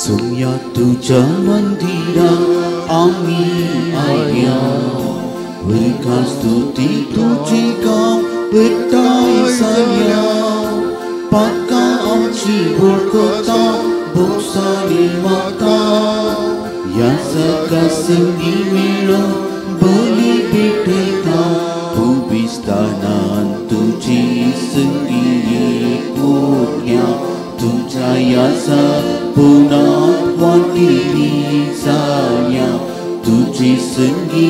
सोम्या तुज्या मंदिरा आमी आयल्या वर्गा स्तुती तुजी गांव एकठांय जाल्या पातकां आमची वळखता भोगसाणी मागता ह्या सगळ्या संगी मेळून बली भेटयता भूविस्तारान तुजी संगी एकूर्या तुज्या यासा पुनात वांटिली जाल्या तुजी संगी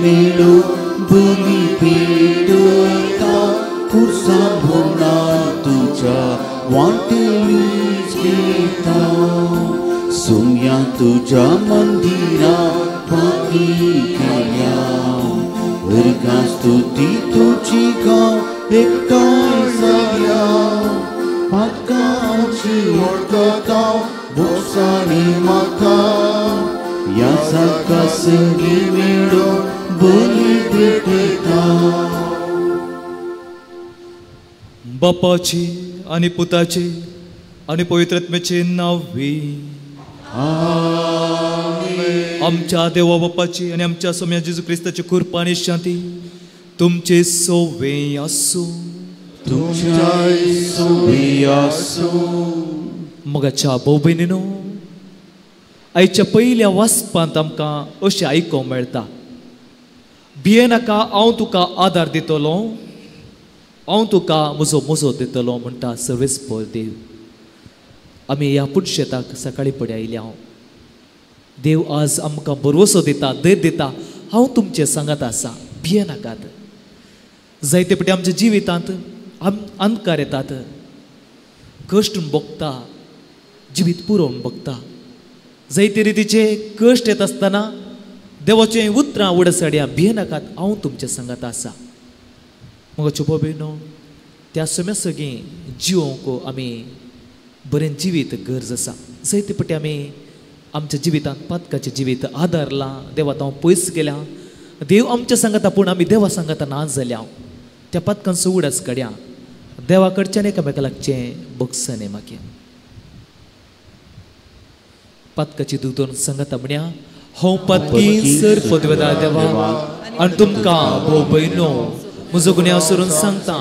मेळून बली भेटयता खुर्सा भोवनान तुज्या वांटिली घेता सोम्या तुज्या मंदिरा पाकी केल्या वर्गा स्तुती तुजी गांव एकठांय जाल्या पातकां आमची वळखता भोगसाणी मागता ह्या सगळ्या संगी मेळून बली भेटयता. बापाची आनी पुताची आनी पवित्र आत्म्याचे नांव. आमच्या देवा बापाची आनी आमच्या सोम्या जेजू क्रिस्ताची कृपा आनी शांती तुमचे सोवे आसूं. तुमच्याय सोवे आसूं. मोगाच्या भाव भयणीनो, आयच्या पयल्या वाचपांत आमकां अशें आयकूंक मेळटा, भियेनाका, हांव तुका आदार दितलो, हांव तुका म्हजो मोजो दितलो म्हणटा सर्वेस्पर देव. आमी ह्या पुणशेताक सकाळी पडे आयल्या. हांव देव आज आमकां भरवसो दिता, धैर्य दिता, हांव तुमचे सांगात आसा, भियेनाकात. जायते पटी आमच्या जिवितांत अंधकार येतात, कश्ट भोगता, जिवीत पुरोवन भोगता. जायते रितीचे कश्ट येत आसतना देवाचें उतरां उडसाड्या, भियेनाकात, हांव तुमचे सांगात आसा. मगो चुपो भयणो, त्या सम्या सगळीं जिवोवंक आमी बरें जिवीत गरज आसा. जायते पटी आमी आमच्या जिवितांत पातकाचें जिवीत आदारलां, देवात हांव पयस गेल्या, देव आमच्या सांगाता पूण आमी देवा सांगाता ना जाल्या. त्या पातकांचो उडास काडया, देवा कडच्यान एकामेका लागचें बगसने मागीर पातकाची दूख सांगाता म्हणया, हांव पातकी सर पदवेदा देवा आनी तुमकां भोव भयणो म्हजो गुन्यांव सोडून सांगता,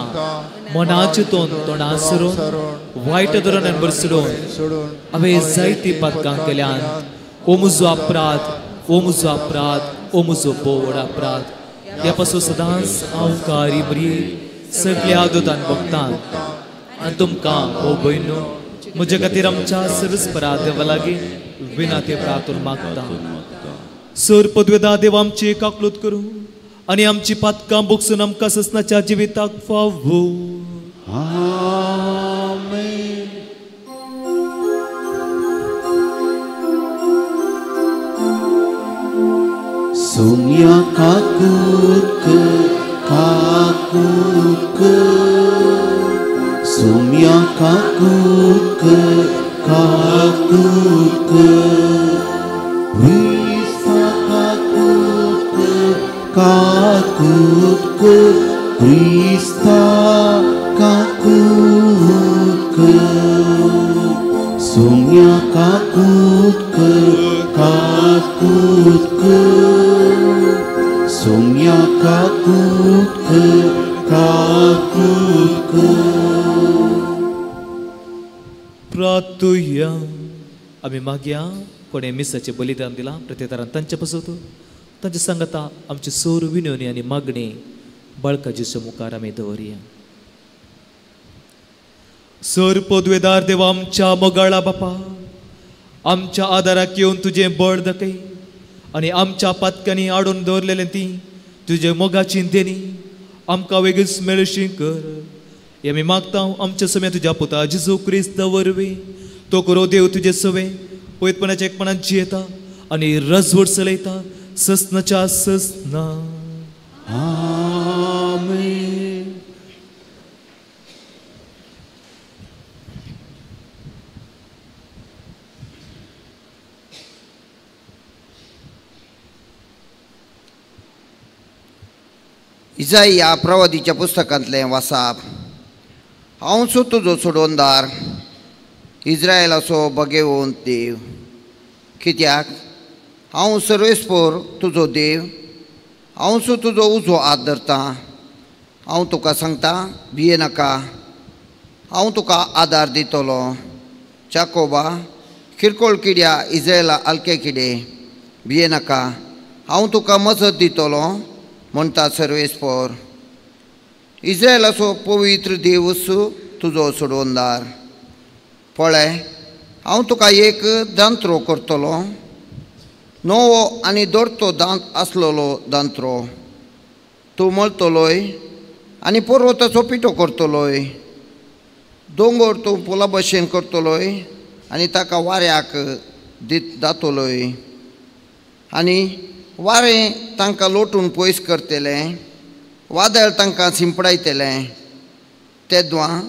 मनाचें तोंड तोंडा सोडून वायट धरून आनी बरसडून हांवें जायतीं पातकां केल्यान. ओ म्हजो अपराध, ओ म्हजो अपराध, ओ म्हजो भोव व्हड अपराध. ह्या पासून सदांच हांव कारी बरी सगल्या दुतान भोगतां आनी तुमकां भोव भयणो म्हजे खातीर आमच्या सर्वस्परा देवा लागीं विनाते प्रार्थना मागता. सर पदवेदा देव आमची काकलूत करूं आनी आमची पातकां बोगसून आमकां ससनाच्या जिविताक फावो. आमेन. सोम्या काकूत काकूत, सोम्या काकूत काकूत, क्रिस्ता काकूत काकूत, क्रिस्ता काकूत, सोम्या काकूत काकूत, सोम्या काकूत काकूत. प्रातुया आमी मागया कोणें मिसाचें बलिदान दिलां प्रत्येकान तांचे पासत तांचे सांगता आमची सोर विनवणी आनी मागणी बाळका जेजू मुखार आमी दवरया. सर पदवेदार देवा आमच्या मोगाळा बापा, आमच्या आदाराक येवन तुजें बळ दाखय आनी आमच्या पातकांनी आडून दवरलेलें ती तुजे मोगाची देणी आमकां वेगळीच मेळशी कर. हे आमी मागता आमच्या समेत तुज्या पुता जेजू क्रिस्त वरवीं. तो करो देव तुजे सवे पयतपणाच्या एकपणान जियेता आनी रजवड चलयता ससनाच्या ससना. आमेन. इजाई प्रवादीच्या पुस्तकांतलें वासाप. हांव सो तुजो सोडोनदार, इज्रायलाचो बगेवंत देव. कित्याक हांव सर्वेस्पोर तुजो देव, हांव सो तुजो उजवो हात धरतां. हांव तुका सांगता भिये नाका, हांव तुका आदार दितलो. जाकोबा किरकोळ किड्या, इज्रायला हलके किडे, भिये नाका, हांव तुका मजत दितलो म्हणटा सर्वेस्पोर. इज्रायलाचो पवित्र देवूच तुजो सोडवणदार. पळय, हांव तुका एक दांत्रो करतलो, नवो आनी दोरतो दांत आसलेलो दांत्रो. तूं मळतलोय आनी पर्वताचो पिठो करतलोय, दोंगर तूं पुला भशेन करतलोय आनी ताका वाऱ्याक दातलोय, आनी वारें तांकां लोटून पयस करतलें, वादळ तांकां शिंपडायतलें. तेद्वां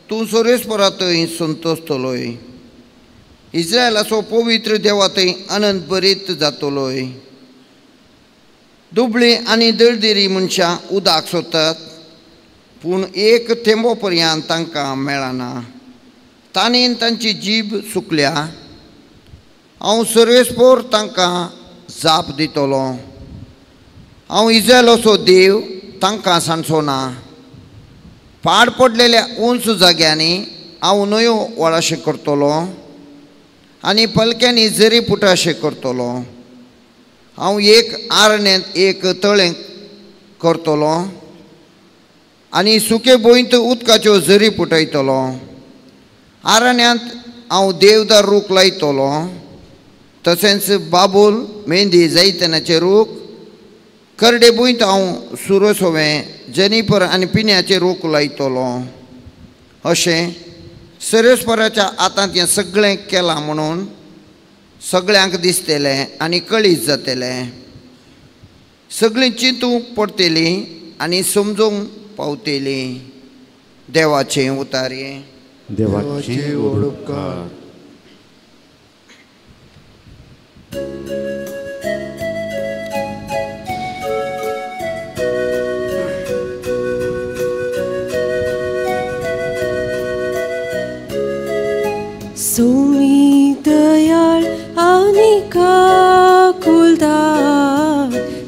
तूं सर्वेस्परा थंय संतोसतलोय, इज्रायलाचो पवित्र देवा थंय आनंद बरीत जातलोय. दुबळी आनी दळदिरी मनशां उदक सोदतात, पूण एक थेंबो पर्यंत तांकां मेळना. ताणेन तांची जीब सुकल्या. हांव सर्वेस्पोर तांकां जाप दितलो. हांव इज्रायलाचो देव तांकां सांडचो ना. पाड पडलेल्या उंच जाग्यांनी हांव न्हंयो वळाशें करतलो आनी पलक्यांनी जरी पुटाशें करतलो. हांव एक आरण्यांत एक तळें करतलो आनी सुके भुंयत उदकाच्यो जरी पुटयतलो. आरण्यांत हांव देवदार रूख लायतलो, तशेंच बाबूल मेहंदी जैतनाचे रूख. करडे भुंयत हांव सुरसोवें जेनिपर आनी पिन्याचे रूख लायतलो. अशें सर्वेस्पराच्या हातांत हें सगळें केलां म्हणून सगळ्यांक दिसतलें आनी कळीत जातलें. सगळीं चिंतूंक पडटलीं आनी समजूंक पावतलीं. देवाचें उतारे. देवाचे उपकार. सोमी दयाळ आनी काकुलदार,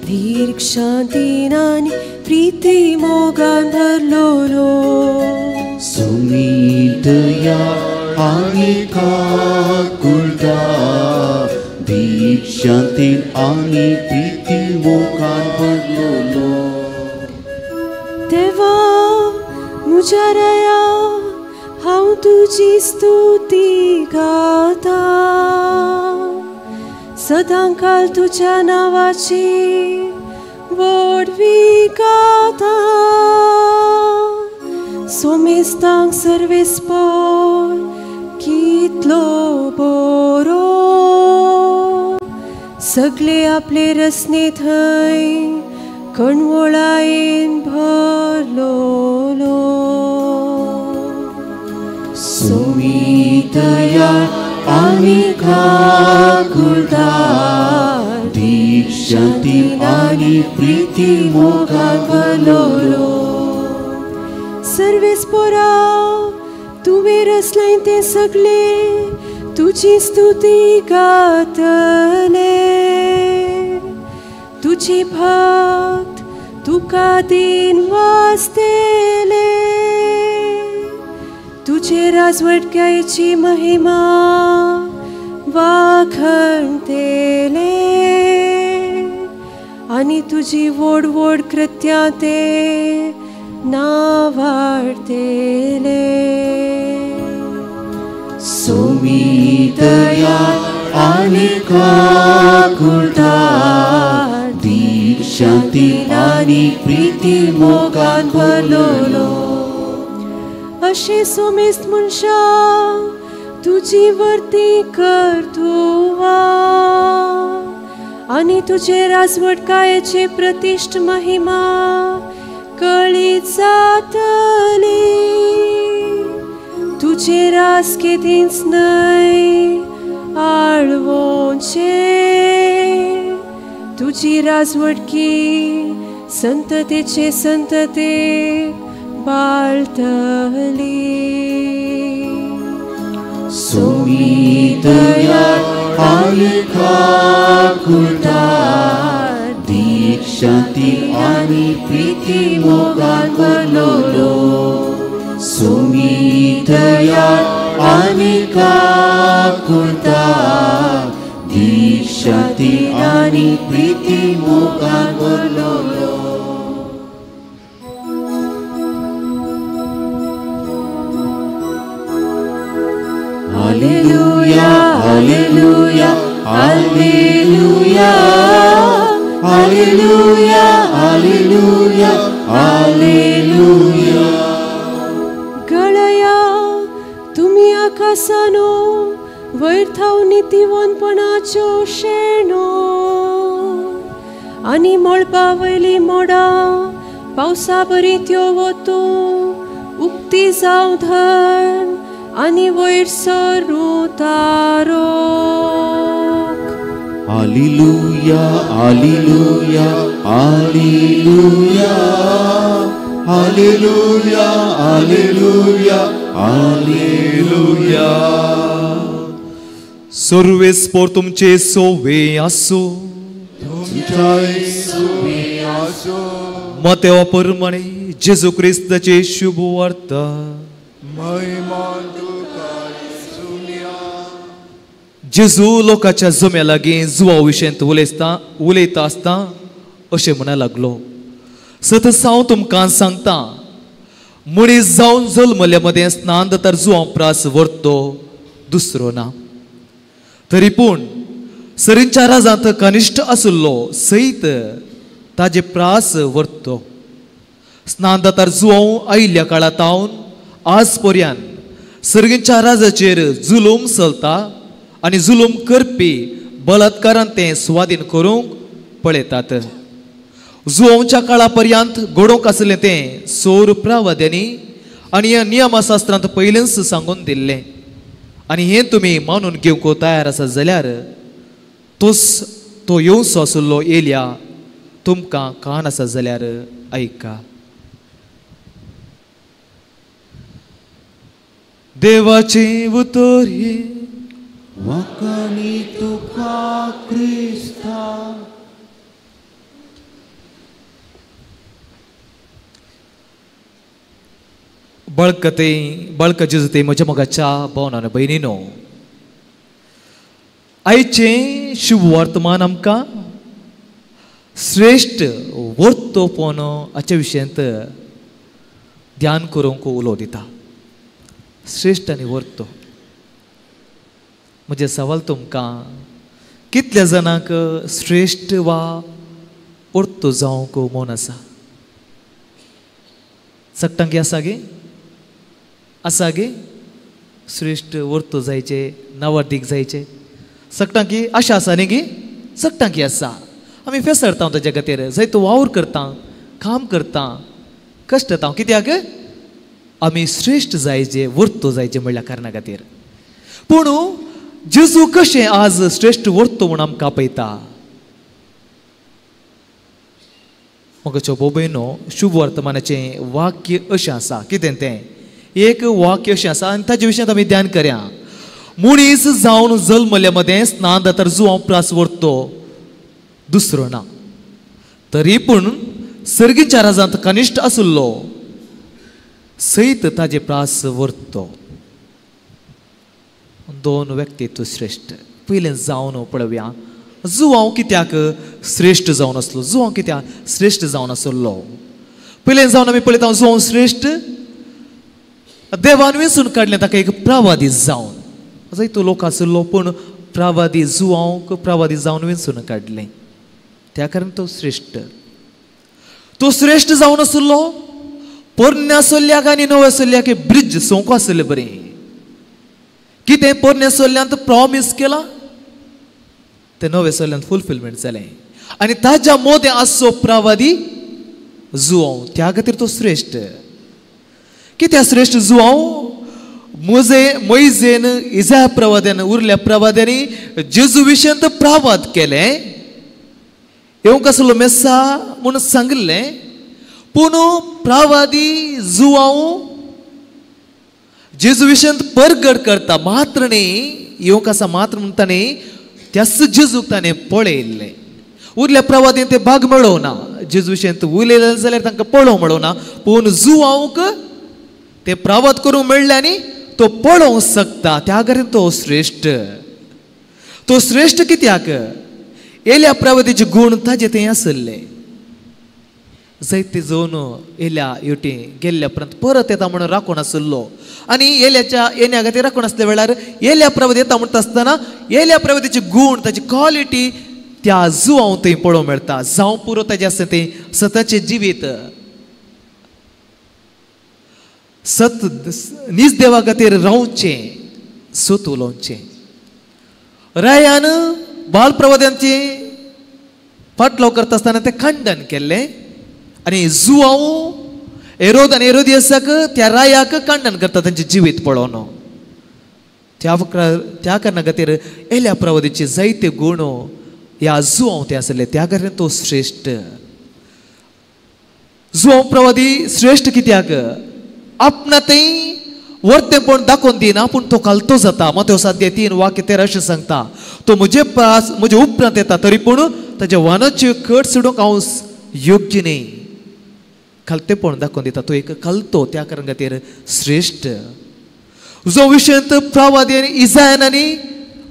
दीर्घ शांतीन आनी प्रीती मोगान भरलोलो. सोमी दयाळ आनी काकुलदार, दीर्घ शांतीन आनी प्रीती मोगान भरलोलो. देवा म्हज्या राया, हांव तुजी स्तुती गाता, सदांकाल तुज्या नांवाची व्हडवी गाता. सोमेस्तांक सर्वेस्पोर कितलो बरो, सगळे आपले रसने थंय कणवळायेन भरलोलो. सोमी दयाळ आनी काकुलदार, दीर्घ शांतीन आनी प्रीती मोगान भरलोलो. सर्वेस्पोरा तुवें रचलें तें सगळें तुजी स्तुती गातले. तुजी भक्त तुका दिन वाजतले, तुजे राजवटकायेची महिमा वाखणतले आनी तुजी व्हड व्हड कृत्यां ते नावाडतले. सोमी दयाळ आनी काकुलदार, दीर्घ शांतीन आनी प्रीती मोगान भरलोलो. अशें सोमेस्त मनशां तुजी वर्ती करतुवा आनी तुजे राजवटकायेची प्रतिश्ठ महिमा कळीत जातली. तुजे रास केदींच न्हय आळवोचें, तुजी राजवटकी संततेचे संततेक बाळतली. सोमी दयाळ आनी आनी काकुळटा दीख शांती आनी प्रीती मोगान भरलोलो सुमी दया आनी काकुळटा दीख शांती आनी प्रीती मोगान भरलोलो. Alleluia, Alleluia, Alleluia, Alleluia, Alleluia, Alleluia. गळया तुमी आकाशानो वयर थावन नितीवंतपणाच्यो शेणो आनी मळबा वयली मोडां पावसा बरी त्यो वतूं उक्ती जावं धर आनी वयर सरूं तारोक. Alleluia, Alleluia, Alleluia, Alleluia, Alleluia, Alleluia. सर्वेस्पोर तुमचे सोवे आसूं मतेवा परमाणे जेजू क्रिस्ताचे शुभ वार्ता. जेजू लोकांच्या जम्या लागीं जुवा विशयांत उलयता आसता अशें म्हणा लागलो, सतत हांव तुमकां सांगता, मनीस जावन जल्मल्या मदें स्नान तर जुवां प्रास व्हरतो दुसरो ना. तरी पूण सरींच्या राजांत कनिश्ठ आशिल्लो सयत ताजे प्रास व्हरतो. स्नान दातार जुवां आयिल्ल्या काळा तावन आज पर्यंत सर्गींच्या राजाचेर जुलूम चलता आनी जुलूम करपी बलात्कारान तें सुवादीन करूंक पळयतात. जुवांच्या काळा पर्यंत घडोवंक आसलें तें सोर प्रावाद्यांनी आनी ह्या नियमशास्त्रांत पयलेंच सांगून दिल्लें आनी हें तुमी मानून घेवंक तयार आसा जाल्यार तोच तो येवचो आशिल्लो एलिया तुमकां कान आसा जाल्यार आयका. देवाचें उतर हें वाखाणी तुका क्रिस्ता. बळकते बळक जेजूते म्हज्या मोगाच्या भावनान भयणीनो, आयचें शुभ वर्तमान आमकां श्रेश्ठ वर्तोपण हाच्या विशयांत ध्यान करूंक उलो दिता. श्रेश्ठ आनी वर्तो. म्हजें सवाल तुमकां, कितल्या जाणांक श्रेश्ठ वा वर्तो जावंक मन आसा? सगटांक आसा गे? आसा गे? श्रेश्ठ वर्तो जायचे, नावार्दीक जायचे सगटांकी आशा आसा न्ही गे? सगटांकी आसा. आमी फेसरता ताच्या खातीर, जायतो वावर करता, काम करता, कश्टता. कित्याक? आमी श्रेश्ठ जायचे, वर्तो जायचे म्हणल्या कारणा खातीर. पूण जेजू कशें आज श्रेश्ठ वर्तो म्हूण आमकां आपयता? म्हज्या भोव शुभ वर्तमानाचें वाक्य अशें आसा. कितें तें? एक वाक्य अशें आसा आनी ताजे विशयांत आमी ध्यान करया. मनीस जावन जल्मल्या मदें स्नान दातार जुवां प्रास व्हरतो दुसरो ना. तरी पूण सर्गीच्या राजांत कनिश्ठ आशिल्लो सयत ताजे प्रास व्हरतो. दोन व्यक्तित्व श्रेश्ठ. पयलें जावन पळोवया जुवांव कित्याक श्रेश्ठ जावन आसलो, जुवांव कित्याक श्रेश्ठ जावन आसलो. पयलें जावन आमी पळयता जुवांव श्रेश्ठ देवान वेंचून काडलें ताका एक प्रावादी जावन. जायतो लोक आशिल्लो पूण प्रावादी जुवांक प्रावादी जावन वेंचून काडलें, त्या कारण तो श्रेश्ठ. तो श्रेश्ठ जावन आशिल्लो. पोरण्या सोल्ल्याक आनी नव्या सोल्ल्याक ब्रिज सोंको आशिल्लें बरें. कितें पोरण्या सोल्ल्यांत प्रॉमीस केलां तें नव्या सोल्ल्यांत फुलफिलमेंट जालें आनी ताज्या मोदें आसचो प्रावादी जुवांव, त्या खातीर तो श्रेश्ठ. कित्याक श्रेश्ठ जुवांव? मोजे मोयजेन इजा प्रवाद्यान उरल्या प्रवाद्यांनी जेजू विशयांत प्रावाद केलें, येवंक आसलो मेसा म्हूण सांगिल्लें. पूण प्रावादी जुवांव जेजू विशयांत परगट करता मात्र न्ही, येवंक आसा मात्र म्हणटा न्ही, त्याच जेजूक ताणें पळयल्लें. उरल्या प्रवादीन ते भाग मेळोवना, जेजू विशयंत उलयले जाल्यार तांकां पळोवंक मेळोवना, पूण जुवांक ते प्रवाद करूंक मेळ्ळे आनी तो पळोवंक शकता. त्या खातीर तो श्रेश्ठ. तो श्रेश्ठ कित्याक? एल्या प्रवादीचे गूण ताजे थंय आसले. जायते जावन एल्या युटी गेल्ल्या उपरांत परत येता म्हणून राखून आसलो आनी एल्याच्या येण्या खातीर राखून आसल्या वेळार एल्या प्रवाद येता म्हणटा आसतना एल्या प्रवादीचे गूण, ताची क्वॉलिटी त्या जुवांव थंय पळोवंक मेळटा. जावं पुरो ताजें आसता तें सताचें जिवीत सत नीज देवा खातीर रावचें, सत उलोवचें. रायान बाल प्रवाद्यांची फाटलाव करता आसतना तें खंडन केल्लें आनी जुवांव एरोद आनी एरोदियसाक त्या रायाक खंडन करता तांचें जिवीत पळोवन. त्या कारणा खातीर एल्या प्रवादीचे जायते गूण ह्या जुवांव ते आसले, त्या खातीर तो श्रेश्ठ. जुवांव प्रवादी श्रेश्ठ कित्याक? आपणा थंय वर्तेपण दाखोवन दिना, पूण तो खालतो जाता. मातेव 3:13 अशें सांगता, तो म्हजे पास म्हजे उपरांत येता तरी पूण ताच्या वानाच्यो कट सोडूंक हांव योग्य न्ही. खालतेपण दाखोवन दिता, तो एक खालतो, त्या कारण खातीर श्रेश्ठ. जो विशयंत प्रवादी आनी इजायन आनी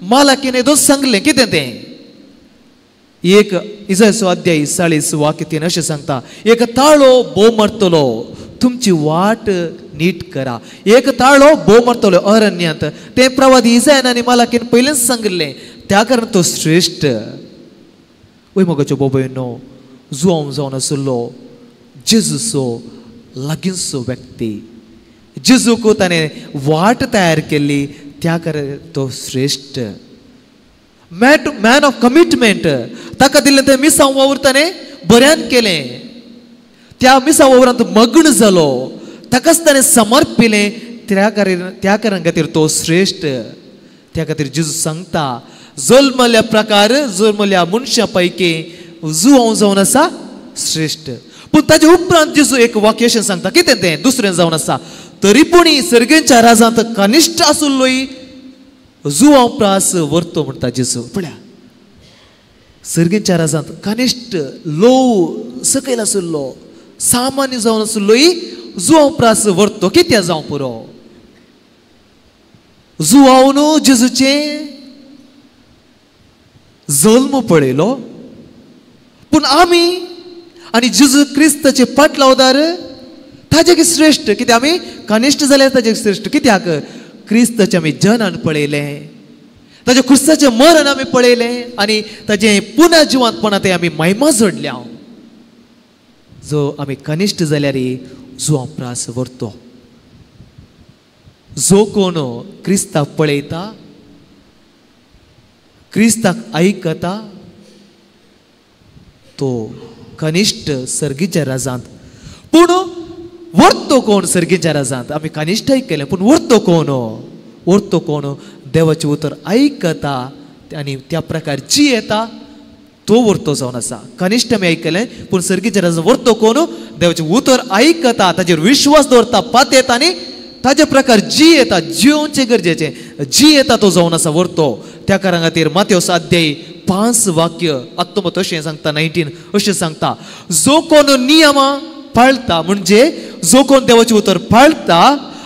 मालाकीन दोन सांगलें कितें तें? एक इजायचो अध्याय 40:3 अशें सांगता, एक ताळो भोव मारतलो, तुमची वाट नीट करा. एक ताळो भोव मारतलो अरण्यांत. तें प्रवादी इजायन आनी मालाकीन पयलेंच सांगिल्लें, त्या कारण तो श्रेश्ठ. वय मोगाच्यो बोबयनो, जुवांव जावन आसलो जेजूचो लागींचो व्यक्ती, जेजूक ताणें वाट तयार केल्ली, त्या कारण तो श्रेश्ठ. मॅन ऑफ कमिटमेंट, ताका दिल्लें तें मिसांव वावर ताणें बऱ्यान केलें, त्या मिसांव वावरांत मग्न जालो, ताकाच ताणें समर्पिलें, त्या कारण खातीर तो श्रेश्ठ. त्या खातीर जेजू सांगता, जल्मल्या प्रकार जल्मल्या मनशां पैकी जुवांव जावन आसा श्रेश्ठ. पूण ताजे उपरांत जेजू एक वाक्य अशें सांगता, कितें तें? दुसरें जावन आसा, तरी पूण सर्गेच्या राजांत कनिश्ठ आसुल्लोय जुवांव प्रास व्हरतो म्हणटा जेजू. पळया, सर्गेच्या राजांत कनिश्ठ लोव सकयल आसुल्लो, सामान्य जावन आसुल्लोय जुवांव प्रास व्हरतो. कित्याक जावं पुरो? जुवांव न्हू जेजूचें जल्म पळयलो, पूण आमी आनी जेजू क्रिस्ताचे पाटलावदार ताजे श्रेश्ठ. कित्याक आमी कनिश्ठ जाल्यार ताजे श्रेश्ठ. कित्याक? क्रिस्ताचें आमी जनन पळयलें, ताजें क्रिस्ताचें मरण आमी पळयलें आनी ताजें पुनः जिवंतपणा तें आमी महिमा जोडल्या. जो आमी कनिश्ठ जाल्यार जुवांव प्रास व्हरतो. जो कोण क्रिस्ताक पळयता, क्रिस्ताक आयकता, तो कनिश्ठ सर्गीच्या राजांत. पूण व्हरतो कोण सर्गीच्या राजांत? आमी कनिश्ठ आयकलें, पूण व्हरतो कोण? व्हरतो कोण? देवाचें उतर आयकता आनी त्या प्रकार जियेता, तो व्हरतो जावन आसा. कनिश्ठ आमी आयकलें, पूण सर्गीच्या राजांत व्हरतो कोण? देवाचें उतर आयकता, ताजेर विश्वास दवरता, पातयेता आनी ताजे प्रकार जियेता. जियोवचें गरजेचें, जियेता तो जावन आसा व्हरतो. त्या कारणा खातीर मातेव 5:19 अशें सांगता, 19 अशें सांगता, जो कोण नियमां पाळता, म्हणजे जो कोण देवाचें उतर पाळता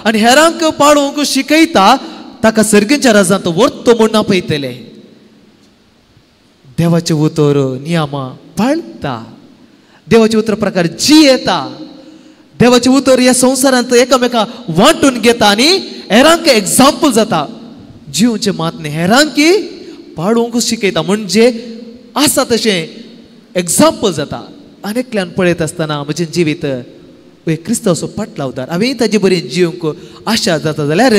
आनी हेरांक पाळोवंक शिकयता, ताका सर्गेच्या राजांत व्हरतो म्हूण आपयतले. देवाचें उतर नियमां पाळता, देवाचें उतर प्रकार जियेता, देवाचें उतर ह्या संवसारांत एकामेका वांटून घेता आनी हेरांक एग्जाम्पल जाता. जिवचें मात न्ही, हेरांकी पाळोवंक शिकयता, म्हणजे आसा तशें एग्जाम्पल जाता. आनी एकल्यान पळयत आसतना म्हजें जिवीत एक क्रिस्तांवचो पाटलावदार, हांवें ताजे बरें जिवंक आशा जाता जाल्यार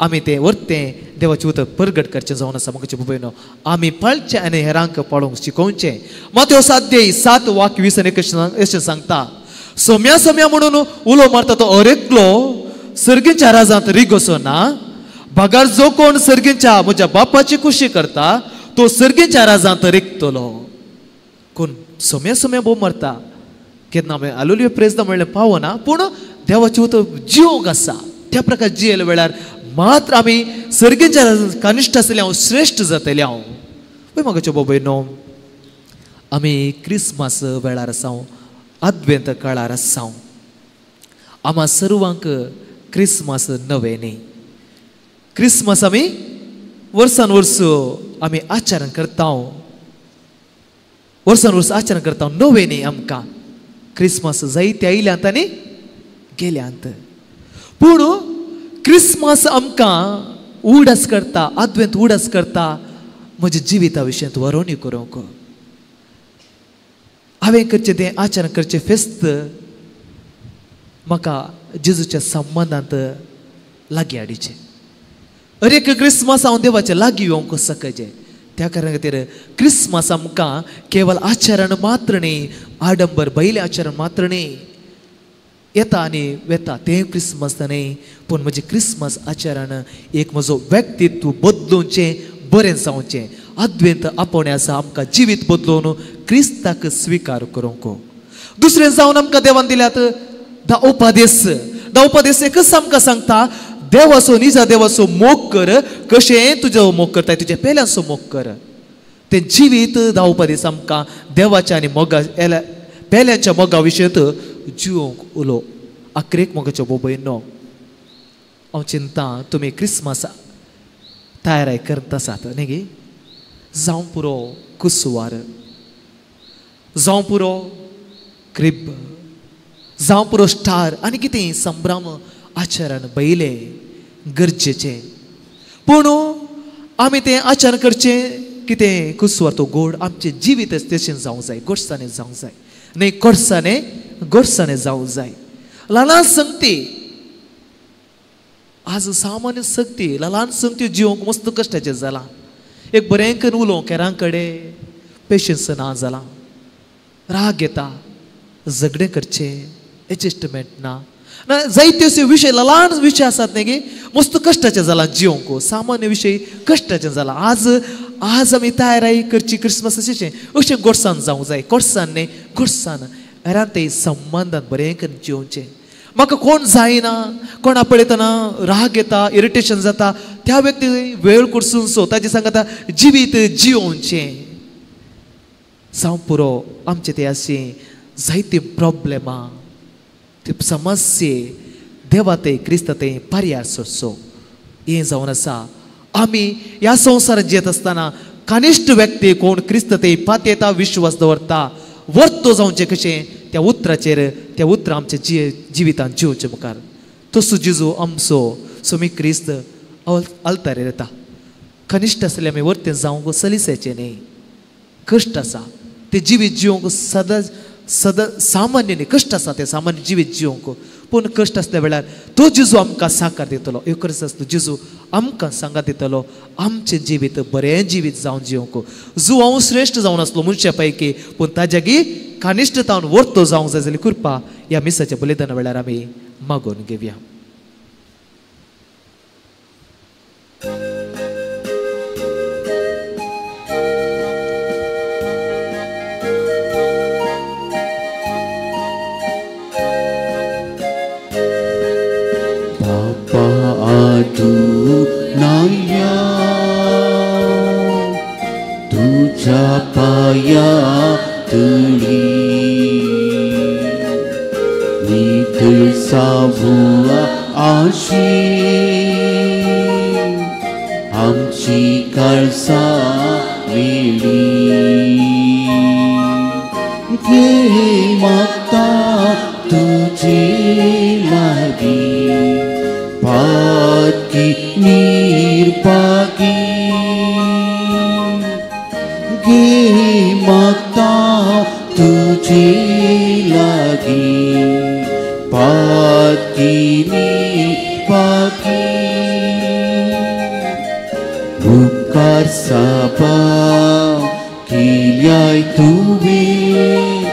आमी तें वर्तें देवाचें उतर परगट करचें जावन आसा. म्हाका भयणो, आमी पाळचें आनी हेरांक पाळोवंक शिकोवचें. मातेव 7:20 अशें सांगता, सोम्या सोम्या म्हणून उलो मारता तो अरेकलो सर्गीच्या राजांत रिगोसो ना, बगर जो कोण सर्गीच्या म्हज्या बापाची खुशी करता तो सर्गीच्या राजांत रिगतलो. कोण सोम्या सोम्या भोव मारता, केन्ना आमी आलोलियो प्रेजदा म्हणलें पावना, पूण देवाचें उतर जिवंक आसा. त्या प्रकार जियेल्या वेळार मात्र आमी सर्गीच्या कनिश्ठ आसले हांव श्रेश्ठ जातले हांव. पळय म्हाका बाबायनो, आमी क्रिसमस वेळार आसाव, आद्वेंत काळार आसाव. आमा सर्वांक क्रिसमस नवें न्ही. क्रिसमस आमी वर्सान वर्स आमी आचरण करता, वर्सान वर्स आचरण करता, नवें न्ही आमकां. क्रिसमस जायते आयल्यांत आनी गेल्यांत, पूण क्रिसमस आमकां उडास करता, आद्वेंत उडास करता म्हज्या जिविता विशयांत वरोवणी करूंक. हांवें करचें तें आचरण करचें फेस्त म्हाका जेजूच्या संबंदांत लागीं हाडचें. अरे क्रिसमस हांव देवाचें लागीं येवंक शकचें. त्या कारणा खातीर क्रिसमस आमकां केवल आचरण मात्र न्ही, आडंबर बैलें आचरण मात्र न्ही, येता आनी वेता तें क्रिसमस न्ही, पूण म्हजें क्रिसमस आचरण एक म्हजो व्यक्तित्व बदलुचें, बरें जावचें. आद्वेंत आपोवणें आसा आमकां जिवीत बदलून क्रिस्ताक स्विकार करूंक. दुसरें जावन आमकां देवान दिल्यात धा उपदेस. धा उपदेस एकच आमकां सांगता, देवाचो निजा देवाचो मोग कर, कशें तुजो मोग करताय तुज्या पेल्यांचो मोग कर. तें जिवीत धा उपदेस आमकां देवाच्या आनी मोगा पेल्यांच्या मोगा विशयांत जिवंक उलो. आक्रेक मोगाचो बोबयनो, हांव चिंता तुमी क्रिसमस तयाराय करत आसात न्ही गे. जावं पुरो कुसवार, जावं पुरो क्रिब, जावं पुरो स्टार आनी कितें संभ्रम आचरण बैलें गरजेचें, पूण आमी तें आचरण करचें कितें कुसवार तो गोड आमचें जिवीत तशें जावंक जाय, गोडसाणें जावंक जाय, न्ही कोडसाणें गोडसाणें जावंक जाय. ल्हान संगती आज सामान्य शक्ती ल्हान संगती जिवंक मस्त कश्टाचें जालां. एक बरें करून उलोवंक हेरां कडेन पेशन्स ना जालां, राग येता, झगडें करचें, एडजस्टमेंट ना, ना जायते अशे विशय ल्हान विशय आसात न्ही गे, मस्त कश्टाचें जालां जिवंक, सामान्य विशय कश्टाचें जालां. आज आज आमी तयाराय करची क्रिसमस अशें अशें गोडसान जावंक जाय, गोडसान न्ही गोडसान हेरां ते संबंदान बरें करून जिवचें. म्हाका कोण जायना, कोणा पळयतना राग येता, इरिटेशन जाता, त्या व्यक्ती वेळ करसून सो ताजे सांगता जिवीत जिवचें. जावं पुरो आमचे ते अशें जायते प्रॉब्लेमां, ते समस्ये देवा ते क्रिस्ता ते पर्याय सोदचो. हें जावन आसा आमी ह्या संवसारांत जियेत आसतना कनिश्ठ व्यक्ती कोण क्रिस्त ते पातयेता, विश्वास दवरता, वर्तो जावचें कशें त्या उतराचेर, त्या उतरां आमच्या जिवितांत जिवचे मुखार. तसो जेजू आमचो सोमी क्रिस्त आल्तारेर येता. कनिश्ठ आसले आमी वर्तें जावंक सलिसाचें न्ही, कश्ट आसा तें जिवीत जिवंक सदां सदां सामान्य न्ही, कश्ट आसा तें सामान्य जिवीत जिवंक, पूण कश्ट आसल्या वेळार तो जेजू आमकां साकार दितलो. एकच आसलो जेजू आमकां सांगात दितलो आमचें जिवीत बरें जिवीत जावन जिवंक. जो हांव श्रेश्ठ जावन आसलो मनशा पैकी, पूण ताज्यागी कनिश्ठतावन वर्तो जावंक जाय जाल्यार कृपा ह्या मिसाच्या बलिदाना वेळार आमी मागून घेवया. आदुनाया तुझ्या पाया तळी नितळ सावुआ आशी आमची काळसा मेळी. घे मागता तुझे लागीं पाकी निर्पाकी, घे मागता तुझे लागीं पाकी निर्पाकी. मुखार सापा केल्याय तुवें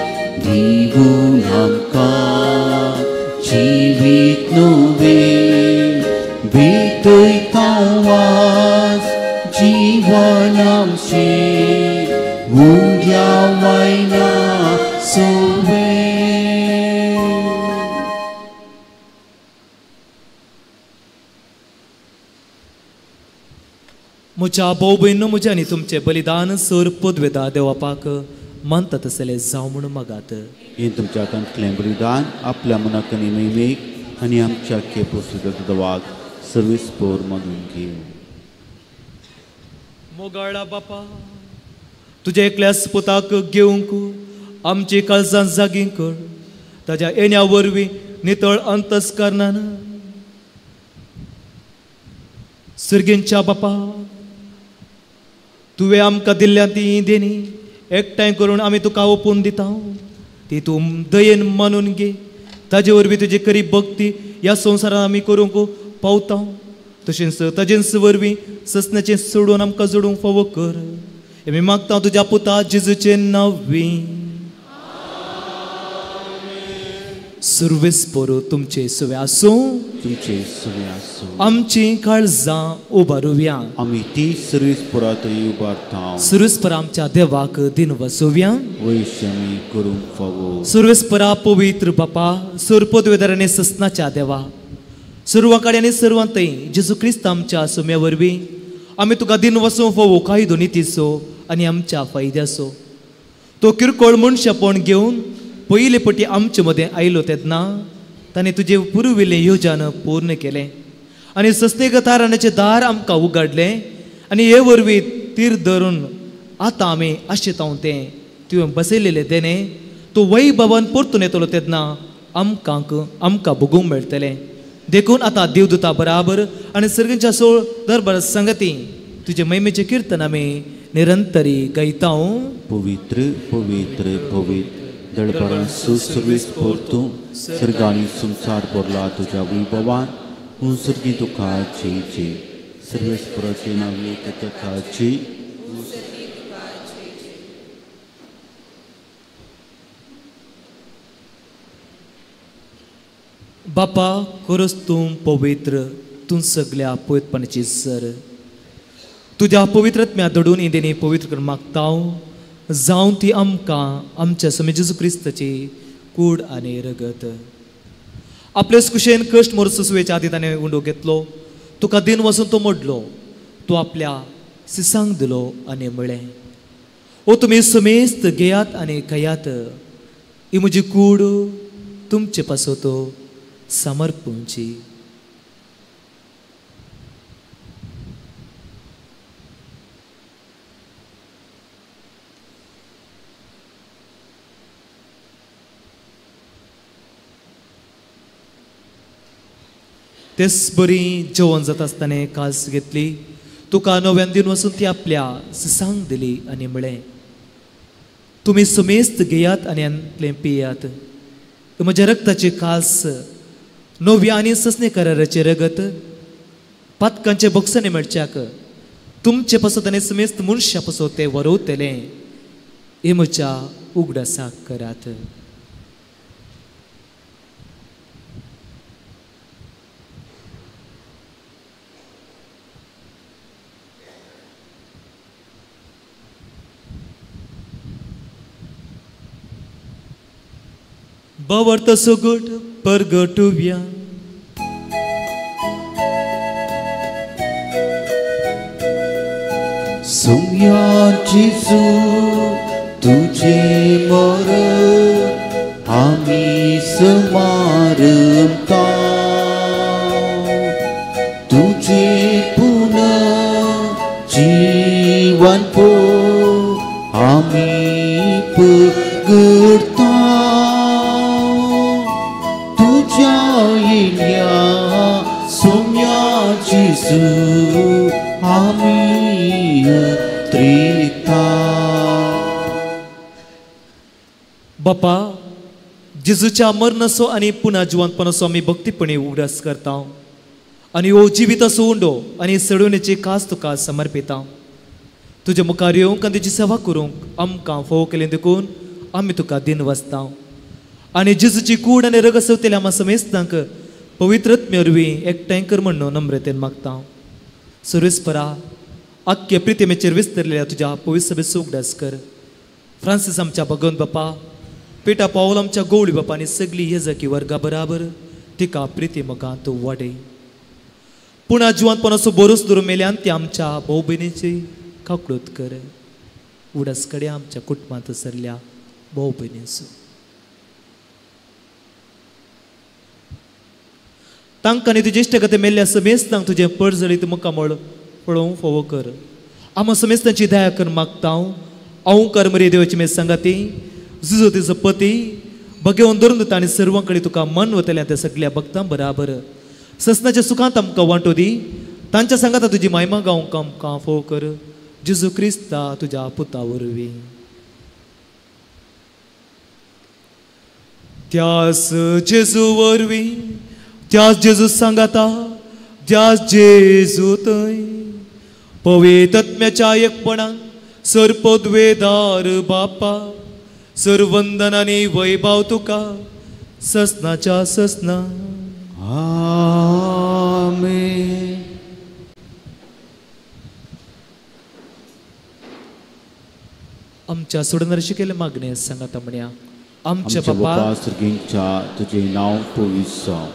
दिवून आमकां जिवीत नवें, भेटयता वास जीवन आमचें उद्या वयना सोवे. म्हज्या भाव भयणो म्हज्या आनी तुमचें बलिदान सर पदवेदा देवापाक मानता तसलें जावं म्हूण मागात. हें तुमच्या हातांतलें बलिदान आपल्या मनाक आनी महिमेक आनी आमच्या केपोसुद्दां देवाक सर्वीस पोर मागून घेवं. मोगाळा बापा, तुज्या एकल्याच पुताक घेवंक आमची काळजां जागी कर. ताज्या येण्या वरवीं नितळ अंतस्करणान सर्गींच्या बापा, तुवें आमकां दिल्ल्या ती देणी एकठांय करून आमी तुका ओपून दिता. ती तूं दयेन मानून घे. ताजे वरवीं तुजी खरी भक्ती ह्या संवसारांत आमी करूंक पावता. तशेंच ताजेंच वरवीं ससनाचें सोडून आमकां जोडूंक फावो कर. आमी मागता तुज्या पुता जेजूचे नांवी. सुरवेस पोरू तुमचे सुवे आसूं. तुमचे सुवे आसूं. आमची काळजां उबारुया. आमी ती सुरवेस पोरा थंय उबारता. सुरवेस पोरा आमच्या देवाक दिन वसोवया. वयशी आमी करूंक फावो. सुरवेस पोरा पवित्र बापा, सुर पदवेदार आनी ससनाच्या देवा, सर्वा कडेन आनी सर्वांतय जेजू क्रिस्त आमच्या सुम्या वरवीं आमी तुका दिन वसूंक फावो कायदो नितीचो आनी आमच्या फायद्याचो. तो किरकोळ मनशापण घेवन पयले पटी आमचे मदें आयलो तेन्ना ताणें तुजें पुर्विल्लें योजन पूर्ण केलें आनी सस्नेक ताराण्याचें दार आमकां उगाडलें आनी हे वरवीं तीर धरून आतां आमी आशेतांव तें तुवें बसयलेलें देणें तो वैभवान परतून येतलो तेन्ना आमकां आमकां भोगूंक मेळटलें. देखून आतां देवदूता बराबर आनी सर्गांच्या सोळ दरबार संगती तुजे महिमेचें किर्तन आमी निरंतरी गायता. पवित्र पवित्र पवित्र दळबरां सुसर्वीस पोरतूं सर्गांनी संवसार भरला तुज्या वैभवान. हुंसर्गी तुका जय जय. सर्वेस्पराचे नांवे तुका जय. बापा, खरोच तूं पवित्र, तूं सगल्या पवित्रपणाची सर. तुज्या पवित्रत्म्या दडून इंदेनी पवित्र करून मागता जावं ती आमकां आमच्या स्वामी जेजू क्रिस्ताची कूड आनी रगत. आपलेच कुशेन कश्ट मोर सुसवेच्या आदी ताणें उंडो घेतलो, तुका दिन वचून तो मोडलो, तो आपल्या सिसांक दिलो आनी म्हळें, ओ तुमी समेस्त घेयात आनी खायात, ही म्हजी कूड तुमचे पासत समर्पूंची. तेच बरी जेवण जाता आसतना कास घेतली, तुका नव्यान दिन वचून ती आपल्या सिसांक दिली आनी म्हळें, तुमी समेस्त घेयात आनी आंतलें पियात, म्हज्या रक्ताची कास नव्या आनी ससने कराराचें रगत पातकांचे बक्षणे मेळच्याक तुमचे पासत आनी समेस्त मनशां पासत तें वरोवतलें. हें म्हज्या उगडासाक करात. बवर्त सुगट परगटुव्या. सुम्या जेजू तुझे मर आमी समारंभता, तुझे पुनः जीवन पो आमी पगडता. तुझ्या येण्या सुम्या जेजू आमी त्रिता. बापा, जेजूच्या मरणाचो आनी पुनः जिवंतपणाचो आमी भक्तीपणी उगडास करता आनी हो जिविताचो उंडो आनी सडवणेची खास तुका समर्पिता. तुज्या मुखार येवंक आनी तुजी सेवा करूंक आमकां फावो केलें देखून आमी तुका दिन वाचता आनी जेजूची कूड आनी रगत सवतल्या आमकां समेस्तांक पवित्रत्म्या वरवीं एकठांय कर म्हणून नम्रतेन मागता. सुरेस्परा, आख्खे प्रितिमेचेर विस्तरलेल्या तुज्या पवित्र सभेचो उगडास कर. फ्रांसीस आमच्या भगवंत बापा, पेटा पावल आमच्या गवळी बापा आनी सगळी येजकी वर्गा बराबर तिका प्रिती मोगांत वाडय. पूण जिवंतपणाचो बरोच धरून मेल्यान ती आमच्या भाव भयणीची काकळूत कर. उडास कडेन आमच्या कुटुंबांत सरल्या भाव भयणीचो. तांकां न्ही तुजे इश्टगते मेल्ल्या समेस्तांक तुजें परजळीत मुखामळ पळोवंक फावो कर. आमा समेस्तांची दया कर मागता हांव करमरी देवाची मे सांगाती जुजो तिजो पती बगेवन धरून दिता आनी सर्वां कडेन तुका मन वतल्या त्या सगल्या भक्तां बराबर ससनाच्या सुखांत आमकां वांटो दी. तांच्या सांगाता तुजी मायमा गावंक आमकां फोव कर. जेजू क्रिस्ता तुज्या पुता वरवीं. त्यास जेजू वरवीं, त्यास जेजू सांगाता, त्यास जेजू थंय पवित्रत्म्याच्या एकपणान सर्पद्वेदार बापा सर्वंदन आनी वैभव तुका ससनाच्या ससना. आमेन. आमच्या सोडणार शिकेले मागणे सांगाता म्हणया. आमच्या बापा सर्गींच्या तुझे नांव पवित्र जावं,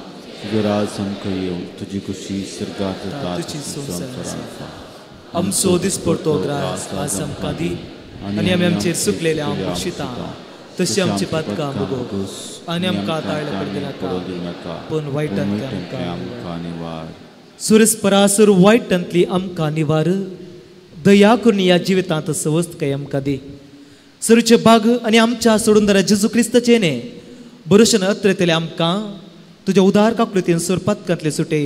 तुजें राज आमकां येवं, तुजी खुशी सर्गात जाता तशी संवसारांत जावं. आमचो दिसपडतो ग्रास आज आमकां दी आनी आमी आमचेर चुकलेले आमकां बक्षिता तशी आमची पातकां भोगोस आनी आमकां ताळ्या पडू दिनाका पूण वायटांतली आमकां निवार. सुरेस परासर वायटांतली आमकां निवार. दया करून ह्या जिवितांत सवस्तकाय आमकां दी. सरूचे बाग आनी आमच्या सोडून जेजू क्रिस्ताचें न्ही बरोशन अत्रेतले आमकां तुज्या उदार काकळुतीन सोर पातकांतले सुटे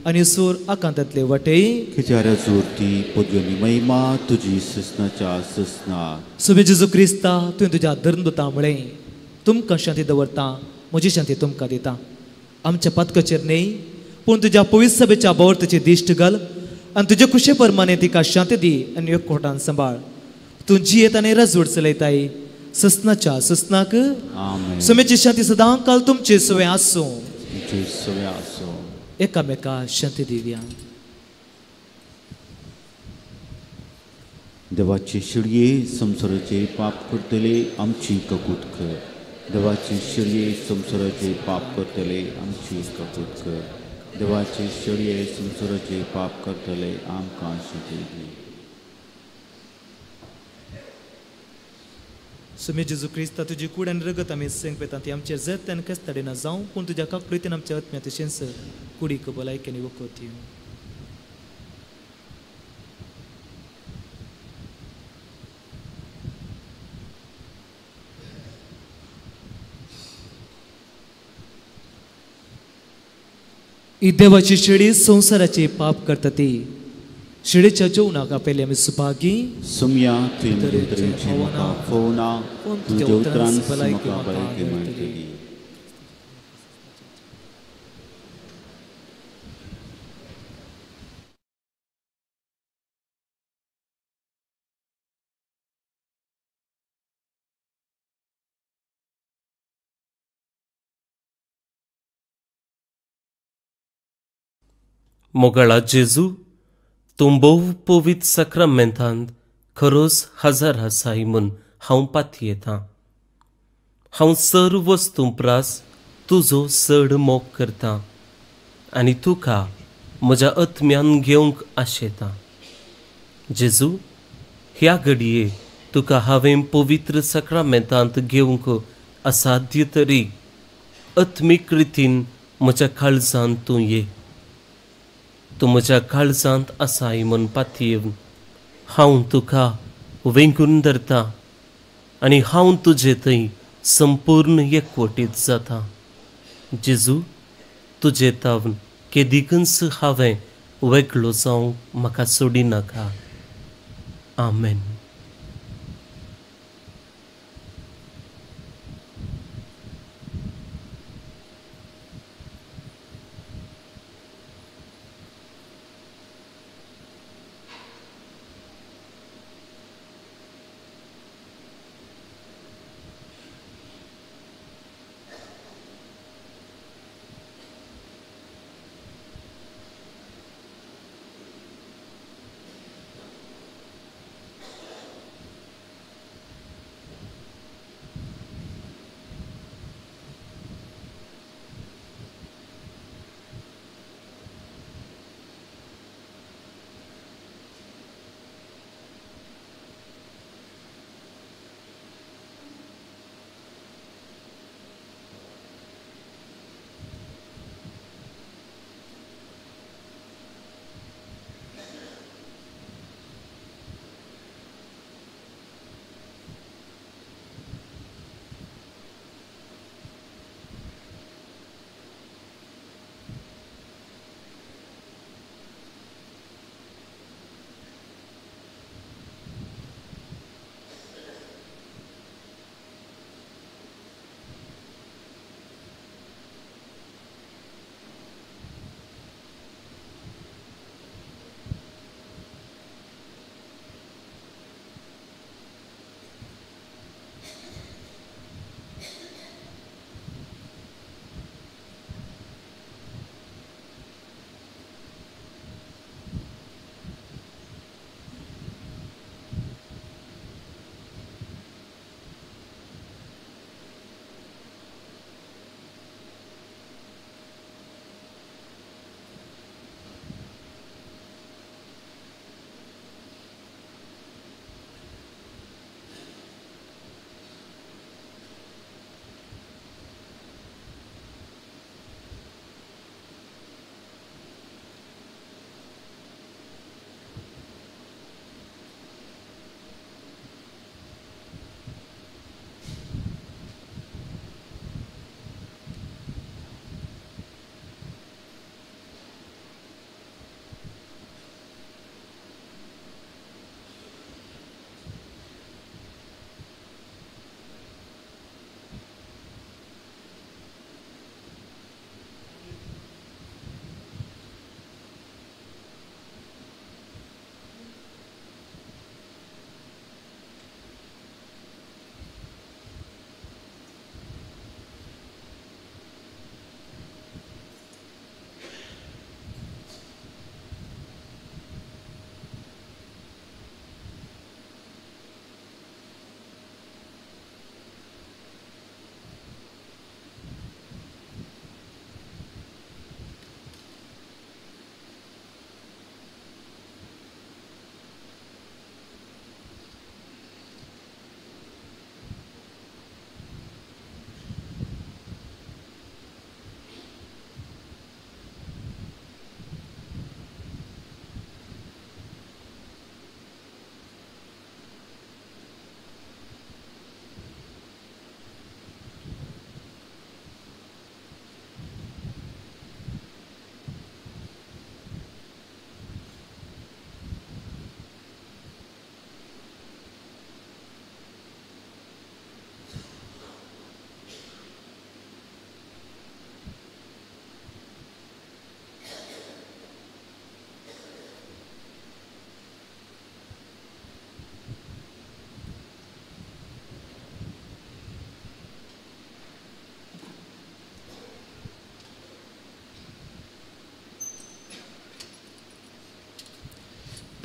आनी सूर आकांतांतले वाटे. खिचाऱ्या जोरती पदवी महिमा तुजी ससनाच्या ससना. सुबे जेजू क्रिस्ता तुवें तुज्या धर्मदूता म्हळें तुमकां शांती दवरता, म्हजी शांती तुमकां दिता. आमच्या पातकाचेर न्ही पूण तुज्या पवित्र सभेच्या बोवर्ताची दिश्ट घाल आनी तुजे खुशे प्रमाणे तिका शांती दी आनी एकवटान सांबाळ. तूं जियेत आनी रजवड चलयताय ससनाच्या ससनाक. सुमेची शांती सदां काल तुमचे सवें आसूं. एकामेका शांती दिवया. देवाचे शिळये संवसाराचे पाप करतले आमची ककूत कर. देवाचे शिळये संवसाराचे पाप करतले आमची ककूत कर. देवाचे शिळये संवसाराचे पाप करतले आमकां शांती दी. सुमी जेजू क्रिस्ता तुजी कूड आनी रगत आमी संग पेता ती आमचेर जत आनी कस्ताडे ना जावं पूण तुज्या काकळुतीन आमच्या आत्म्या तशेंच कुडीक भलायकी आनी वखद दिवं. ही देवाची शेळी संवसाराचे पाप करता ती शिळेच्या जेवणाक आपयले आमी सुभागी. सुमया तुवें म्हाका फोवना, तुज्या उतरान म्हाका भलायकी मेळटली. मोगाळा जेजू, तूं भोव पवित्र साक्रामेंतांत खरोच हजर आसाय म्हूण हांव पातयेतां. हांव सर्व वस्तूं प्रास तुजो चड मोग करतां आनी तुका म्हज्या आत्म्यान घेवंक आशेतां. जेजू, ह्या घडये तुका हांवें पवित्र साक्रामेंतांत घेवंक असाध्य तरी आत्मीक रितीन म्हज्या काळजांत तूं ये. तूं म्हज्या काळजांत आसाय म्हूण पातयेवन हांव तुका वेंगून धरता आनी हांव तुजे थंय संपूर्ण एकवटीत जाता. जेजू, तुजे तावन केदिकूच हांवें वेगळो जावंक म्हाका सोडिनाका. आमेन.